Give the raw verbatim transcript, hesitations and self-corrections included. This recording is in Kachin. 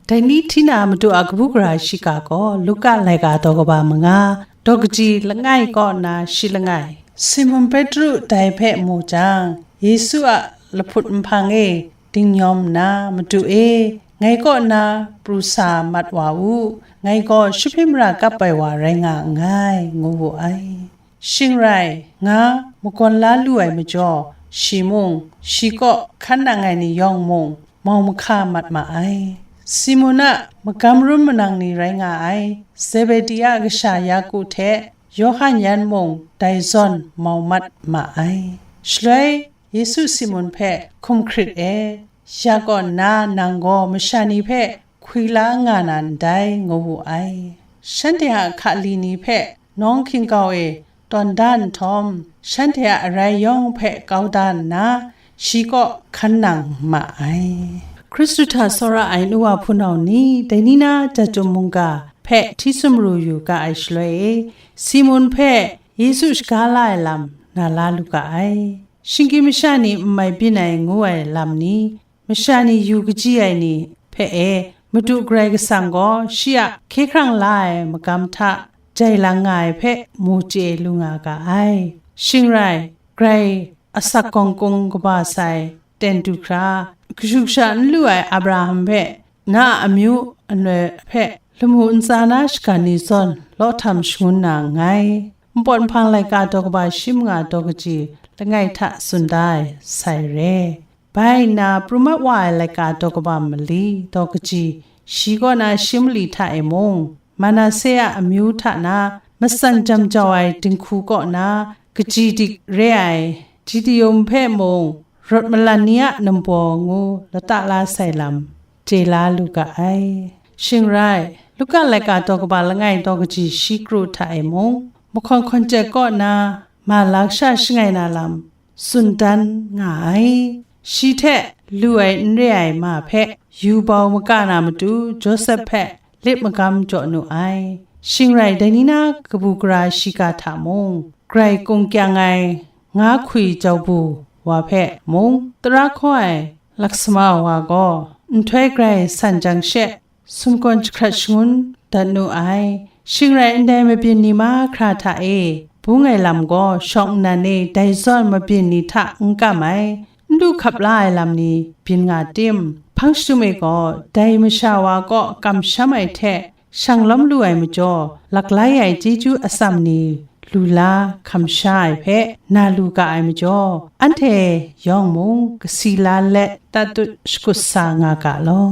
Dai ni hti na Madu a kabu gara shiga gaw Luka laika daw kaba manga, daw kaji langai kaw nna shi langai. Simun Petru dai hpe mu jang, Yesu a lahput nhpang e dingnyawm nna, "Madu e, ngai kaw nna pru sa mat wa u, ngai gaw Shahpyi mara kap ai wa rai nga nngai," ngu wu ai. Shing rai, nga, magawn la lu ai majaw, shi mung, shi kaw hkan nang ai ni yawng mung, mau mahka mat ma ai. Simun a magam run manang ni rai nga ai, Zebedi a kasha Yaku hte Yawhan yan mung dai zawn mau mat ma ai. Shaloi Yesu Simun hpe, "Hkum hkrit e, ya kaw nna nang gaw masha ni hpe hkwi la nga na ndai," ngu wu ai. Shanhte a hkali ni hpe nawng hkinggau e tawn da nhtawm, shanhte a arai yawng hpe kau da nna, shi kaw hkan nang ma ai. Hkristu hta tsawra ai nu wa hpunau ni, dai ni na Jahtum mungga hpe hti sumru yu ga ai shaloi e, Simun hpe Yesu shaga la ai lam na la lu ga ai. Shinggyim masha ni n mai byin ai ngu ai lam ni, masha ni yu kaji ai ni hpe e, Madu Karai Kasang gaw shi a hkye hkrang la ai magam hta jai lang nga ai hpe mu chye lu nga ga ai. Shing rai, Karai asak gawng kung kaba sai ten du hkra, kashu kasha n lu ai Abraham hpe, na a amyu anoi hpe lamu ntsa na shagan ni zawn law htam shangun na nngai. Npawt nhpang laika daw kaba shi manga daw kaji langai hta tsun da ai sai re. Bai nna, pru mat wa ai laika daw kaba mali daw kaji shi kaw na shi mali hta e mung, Manase a amyu hta na matsan jam jau ai dinghku kaw na kaji dik re ai Gideon hpe mung, rawt malan ni a nambaw ngu lata la sai lam chye la lu ga ai. Shing rai, Luka laika daw kaba langai daw kaji shi kru hta e mung, mahkawn hkawn chyet kaw na ma lasha shangai na lam tsun dan nga ai. Shi hte lu ai n re ai ma hpe yu bau maka na matu Josep hpe lit magam jaw nu ai. Shing rai, dai ni na kabu gara shiga hta mung, grai kung kyang ai nga hkwi jau bu wa hpe mung, tara hkaw ai laksama wa gaw nhtoi grai san jang she, sumgawn jahkrat shangun dat nu ai. Shing rai, ndai mabyin ni mahkra hta e bung ai lam gaw shawng nnan e dai zawn mabyin ni hta n kam ai, n du hkap la ai lam ni byin nga tim, hpang shadum e gaw dai masha wa kaw kamsham ai hte shang lawm lu ai majaw, laklai ai chyeju atsam ni lu la hkam sha ai hpe na lu ga ai majaw, anhte yawng mung kasi la let tatut shakut sa nga ga law.